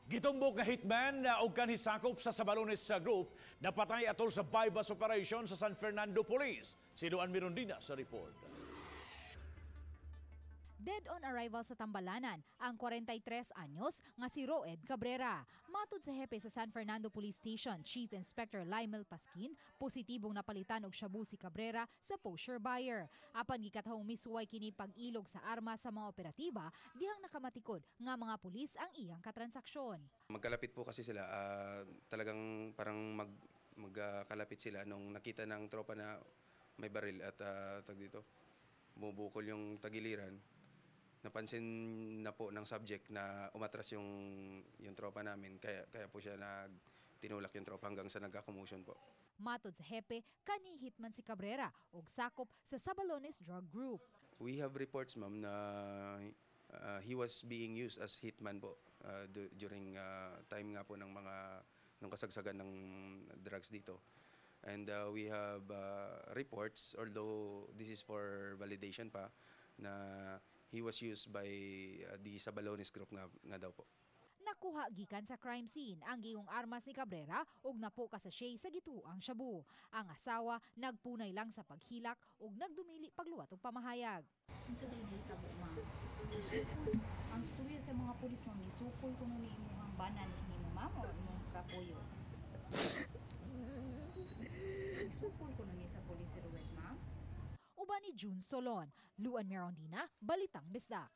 Gitumbok nga hitman na og kanhi sakop sa Sabalones sa group napatay atol sa buy-bust operation sa San Fernando Police. Si Luan Mirondina sa report. Dead on arrival sa Tambalanan ang 43 anyos nga si Roed Cabrera. Matud sa hepe sa San Fernando Police Station, Chief Inspector Lymel Pasquin, positibong napalitan og shabu si Cabrera sa poseur buyer. Apan gikatahong misuway kini pag-ilog sa arma sa mga operatiba dihang nakamatikod nga mga pulis ang iyang katransaksyon. Magkalapit po kasi sila, talagang parang magkalapit sila nung nakita ng tropa na may baril at tag dito, bumubukol yung tagiliran. Napansin na po ng subject na umatras yung tropa namin, kaya po siya nagtinulak yung tropa hanggang sa nagka-commotion po. Matod sa hepe, kanhi hitman si Cabrera og sakop sa Sabalones Drug Group. We have reports, ma'am, na he was being used as hitman po during time nga po ng mga ng kasagsagan ng drugs dito. And we have reports, although this is for validation pa, na he was used by the Sabalones group nga daw po. Nakuha gikan sa crime scene ang giingong armas ni Cabrera ug napo ka sachet sa gituoang shabu. Ang asawa nagpunay lang sa paghilak ug nagdumili pagluwat og pamahayag. Unsa day nahitabo, ma? Nisukol. Ang storya sa mga pulis, ma'am, nisukol kuno ni imong bana ni nimo, ma'am, o imong kapuyo. Nisukol kuno ni sa pulis si Ruel, ma'am. Uban ni June Solon, Luan Mirondina, Balitang Bisdak.